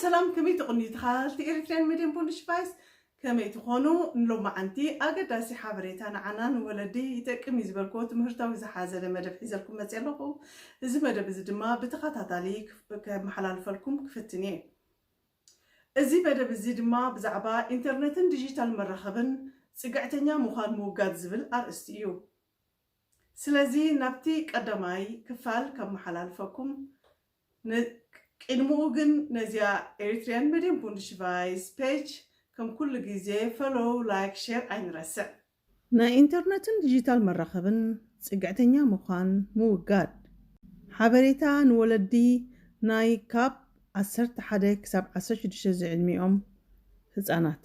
ሰላም፣ ከመይ ትቕንዩ ተኸታተልቲ ኤሪትሪያን ሚድያን ቡንድሽቫይስ? ከመይ ትኾኑ? ንሎማዓንቲ ኣገዳሲ ሓበሬታ ንዓና ንወለዲ ይጠቅም እዩ ዝበልክዎ ትምህርታዊ ዝሓዘለ መደብ ሒዘልኩም መፅየ ኣለኹ። እዚ መደብ እዚ ድማ ብተኸታታሊ ክፍ- ከመሓላልፈልኩም ክፍትን እየ። እዚ መደብ እዚ ድማ ብዛዕባ ኢንተርነትን ዲጂታል መራኸብን ፅግዕተኛ ምዃን ምውጋድ ዝብል ኣርእስቲ እዩ። ስለዚ ናብቲ ቀዳማይ ክፋል ከመሓላልፈኩም፣ ን- ቅድምኡ ግን ነዚኣ ኤሪትሪያን ሚድያን ቡንድሽቫይስ ፔጅ ከም ኩሉ ግዜ ፈሎው፣ ላይክ፣ ሼር ኣይንረስዕ። ናይ ኢንተርነትን ዲጂታል መራኸብን ፅግዕተኛ ምዃን ምውጋድ። ሓበሬታ ንወለዲ ናይ ካብ ዓሰርተ ሓደ ክሳብ ዓሰርተ ሽዱሽተ ዝዕድሚኦም ህፃናት።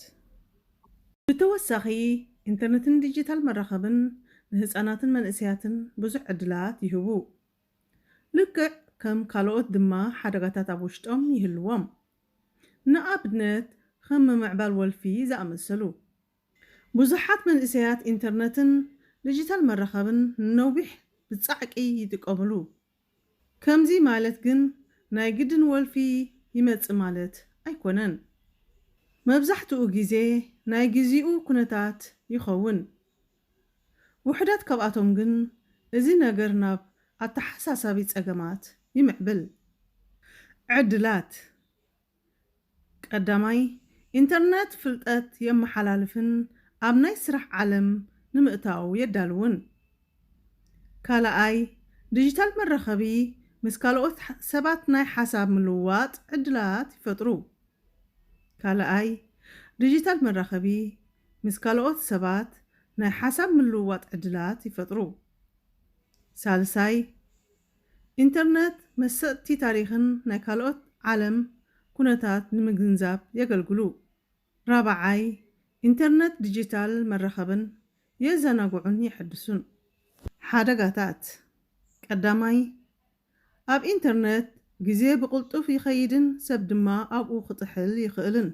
ብተወሳኺ ኢንተርነትን ዲጂታል መራኸብን ንህፃናትን መንእሰያትን ብዙሕ ዕድላት ይህቡ። ልክዕ ከም ካልኦት ድማ ሓደጋታት ኣብ ውሽጦም ይህልዎም። ንኣብነት ከም ምምዕባል ወልፊ ዝኣመሰሉ። ብዙሓት መንእሰያት ኢንተርነትን ዲጂታል መራኸብን ንነዊሕ ብጻዕቂ ይጥቀምሉ። ከምዚ ማለት ግን ናይ ግድን ወልፊ ይመጽእ ማለት ኣይኮነን። መብዛሕትኡ ግዜ ናይ ግዜኡ ኩነታት ይኸውን። ውሑዳት ካብኣቶም ግን እዚ ነገር ናብ ኣተሓሳሳቢ ጸገማት ይምዕብል። ዕድላት። ቀዳማይ፣ ኢንተርነት ፍልጠት የመሓላልፍን ኣብ ናይ ስራሕ ዓለም ንምእታው የዳልውን። ካልኣይ፣ ዲጂታል መራኸቢ ምስ ካልኦት ሰባት ናይ ሓሳብ ምልውዋጥ ዕድላት ይፈጥሩ። ካልኣይ፣ ዲጂታል መራኸቢ ምስ ካልኦት ሰባት ናይ ሓሳብ ምልውዋጥ ዕድላት ይፈጥሩ። ሳልሳይ፣ ኢንተርነት መሰጥቲ ታሪኽን ናይ ካልኦት ዓለም ኩነታት ንምግንዛብ የገልግሉ። ራብዓይ፣ ኢንተርነት ዲጂታል መራኸብን የዘናግዑን የሐድሱን። ሓደጋታት። ቀዳማይ፣ ኣብ ኢንተርነት ግዜ ብቕልጡፍ ይኸይድን ሰብ ድማ ኣብኡ ክጥሕል ይኽእልን።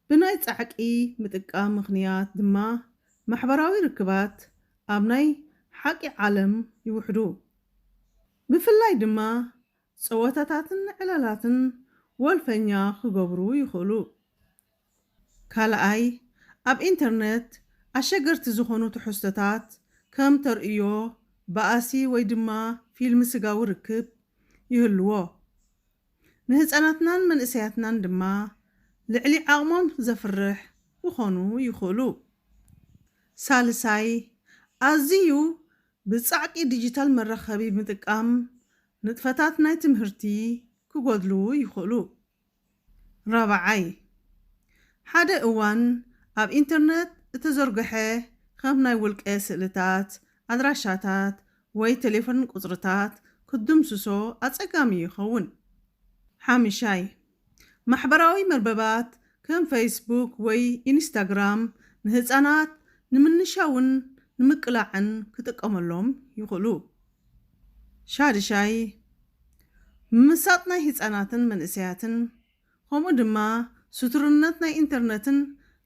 ብናይ ጻዕቂ ምጥቃም ምኽንያት ድማ ማሕበራዊ ርክባት ኣብ ናይ ሓቂ ዓለም ይውሕዱ። ብፍላይ ድማ ጸወታታትን ዕላላትን ወልፈኛ ክገብሩ ይኽእሉ። ካልኣይ፣ ኣብ ኢንተርነት ኣሸገርቲ ዝኾኑ ትሕዝቶታት ከም ተርእዮ፣ ባእሲ ወይ ድማ ፊልም ስጋዊ ርክብ ይህልዎ። ንህፃናትናን መንእሰያትናን ድማ ልዕሊ ዓቕሞም ዘፍርሕ ክኾኑ ይኽእሉ። ሳልሳይ፣ ኣዝዩ ብጻዕቂ ዲጂታል መራኸቢ ምጥቃም ንጥፈታት ናይ ትምህርቲ ክጎድሉ ይኽእሉ። ራብዓይ፣ ሓደ እዋን ኣብ ኢንተርነት እተዘርግሐ ከም ናይ ውልቀ ስእልታት፣ ኣድራሻታት ወይ ቴሌፎን ቁጽርታት ክትድምስሶ ኣጸጋሚ ይኸውን። ሓምሻይ፣ ማሕበራዊ መርበባት ከም ፌስቡክ ወይ ኢንስታግራም ንህጻናት ንምንሻውን ንምቅላዕን ክጥቀመሎም ይኽእሉ። ሻድሻይ፣ ምምሳጥ ናይ ህጻናትን መንእሰያትን ከምኡ ድማ ስቱርነት ናይ ኢንተርነትን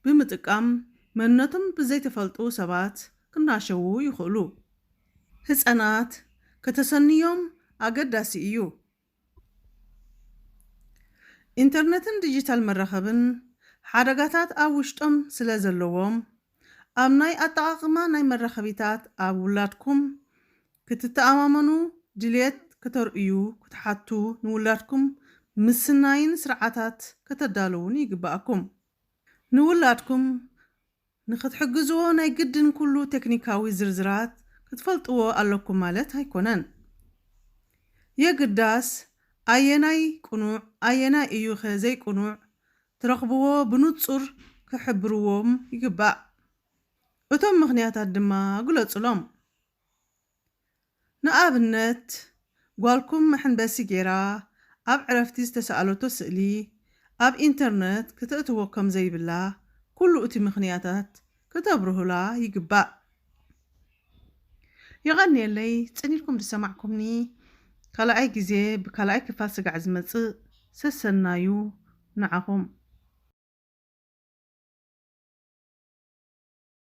ብምጥቃም መንነቶም ብዘይተፈልጡ ሰባት ክናሸዉ ይኽእሉ። ህጻናት ከተሰንዮም ኣገዳሲ እዩ። ኢንተርነትን ዲጂታል መራኸብን ሓደጋታት ኣብ ውሽጦም ስለ ዘለዎም፣ ኣብ ናይ ኣጠቓቕማ ናይ መራኸቢታት ኣብ ውላድኩም ክትተኣማመኑ ድልየት ከተርእዩ ክትሓቱ፣ ንውላድኩም ምስናይን ስርዓታት ከተዳልዉን ይግባኣኩም። ንውላድኩም ንኽትሕግዝዎ ናይ ግድን ኩሉ ቴክኒካዊ ዝርዝራት ክትፈልጥዎ ኣለኩም ማለት ኣይኮነን። የግዳስ ኣየናይ ቅኑዕ ኣየናይ እዩኸ ዘይቅኑዕ ትረኽብዎ ብንጹር ክሕብርዎም ይግባእ። እቶም ምኽንያታት ድማ ግለጹሎም። ንኣብነት፣ ጓልኩም መሐንበሲ ጌራ ኣብ ዕረፍቲ ዝተሰኣለቶ ስእሊ ኣብ ኢንተርነት ክተእትዎ ከም ዘይብላ ኩሉ እቲ ምኽንያታት ክተብርሁላ ይግባእ። የቐንየለይ ጽን ኢልኩም ዝሰማዕኩምኒ። ካልኣይ ግዜ ብካልኣይ ክፋል ስጋዕ ዝመጽእ ሰሰናዩ ንዓኹም።